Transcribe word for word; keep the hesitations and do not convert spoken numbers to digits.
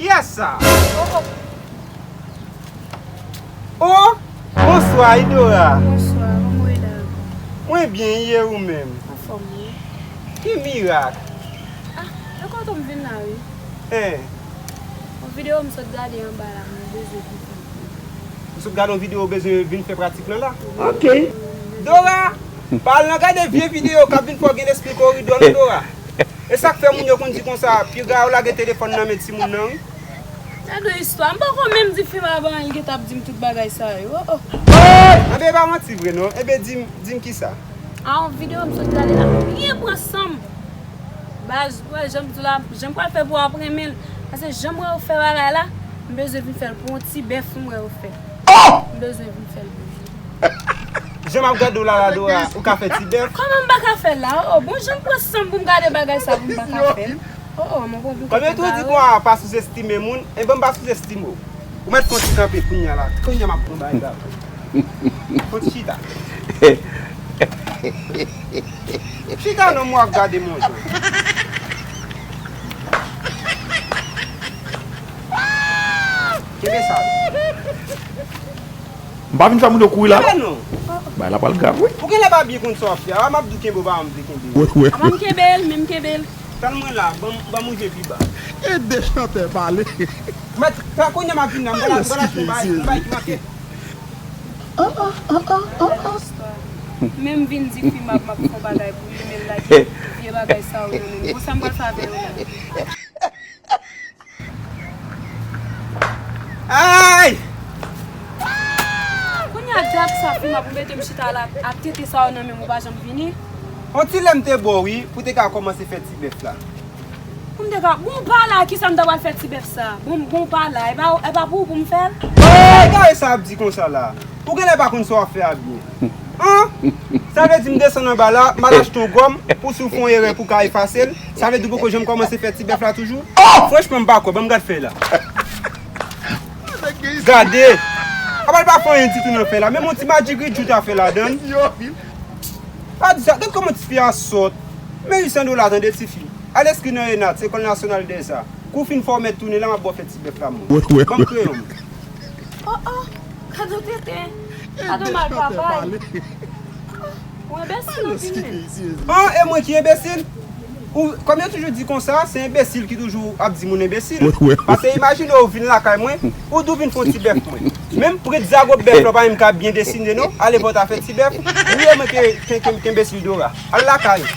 Kiyès sa? Oh, oh. Oh, bonswa, Idora. Bonswa, kòman w ye la? Mwen byen, e ou menm? Anfòm, wi. Ki mirak? Ah, e kote m vin la, wi. Hein. Yon videyo m sot gade anba la, mwen bezwen vin fè. Ou sot gade yon videyo, ou bezwen vin fè pratik lan la? Ok. Dora, pa al nan gade vye videyo k ap vin fè w gen lespri koridò non, Dora. E sa k fè moun yo konn di konsa, piga yo lage telefòn nan men timoun nan, wi. Gade istwa, m poko menm di fi m a ban, li gentan ap di m tout bagay sa yo. Oh, oh. Anben, e pa manti vre non. Enben, di m, di m kisa? A, yon videyo m sot gade la, m byen pran san m. Baz, ou wè, jan m di w la, jan m pral fè pou w ap renmen l. Paske jan m wè w fè bagay la, m bezwen vin fè l pou yon ti bèf m wè w fè. Oh! M bezwen vin fè l pou ou. Jan m ap gade w la, la, Dora, ou ka fè ti bèf? Kòman m pa ka fè l la? Oh, bon, jan m pran san m pou m gade bagay sa pou m pa ka fè l. Oh, oh, mwen konn ou. Kòm yo tou di kwa pa souzestime moun, enben m pa souzestime w. Ou mèt fon ti kanpe kounye a la. Kounye a m ap pran bagay la. Fon ti chita. Chita non, m w ap gade m yon jan. Kenbe sa. M pa vin fè moun yo kouri la. Kenbe non. Bay la pral grav, wi. Ou genlè pa byen konn sa w ap fè a. M ap di w kenbe w pa janm vle kenbe. Wi, wi. Apa m kenbe l, men m kenbe l. Tann mwen la, ban m, ban m mouje pi ba. E de chantè pale. Mèt, pa kounye a m ap vin nan, m pral, m pral achte yon bagay, yon bagay ki manke. Menm vin di fi m ap, m ap fè yon bagay pou li, men l lage vye bagay sa yo nan men m. Bon, sa m pral fè avè yo la? Ay! Kounye a, dyab sa, fi m ap mete m chita la, ak tete sa yo nan men m, ou pa janm vini. On ti lè m te ba w, wi, pou te ka kòmanse fè ti bèf la. Pou m te ka, bon, pa la, kisa m ta pral fè ti bèf sa? Bon, bon, pa la, e pa, e pa pou ou pou m fè l? Ay, gade sa ap di konsa la. Ou genlè pa konn sa w ap fè a byen. An? Sa vle di m desann anba la, m al achte yon gòm pou si w fè yon erè pou w ka efase l. Sa vle di w poko janm kòmanse fè ti bèf la toujou? Franchman, m pa kwè, ban m gad fè la. Gade! Apa l pa fè anyen ditou nan fè la. Menm yon ti madjigridjou ta fè ladan l. Pa di sa, gad kòman tifi a sòt. Men uit san dola tande tifi. Al enskri nan ENAT, École Nationale des Arts. Kou w fin fè w mèt tounen la, m ap ba w fè ti bèf la mwen. Ban m kreyon m. Oh, oh, gade yon tenten. Gade yon malpwòpay. Ou enbesil anpil, men. An, e mwen ki enbesil? Ou, kòm yo toujou di konsa, se enbesil ki toujou ap di moun enbesil. Paske imajine w vin lakay mwen, ou di w vin fè yon ti bèf mwen. Menm prit zago bèf la, w pa menm ka byen desine, non. Ale fò w ta fè ti bèf. Wi, e mwen ki, ki, ki, ki enbesil Dora. Al lakay ou.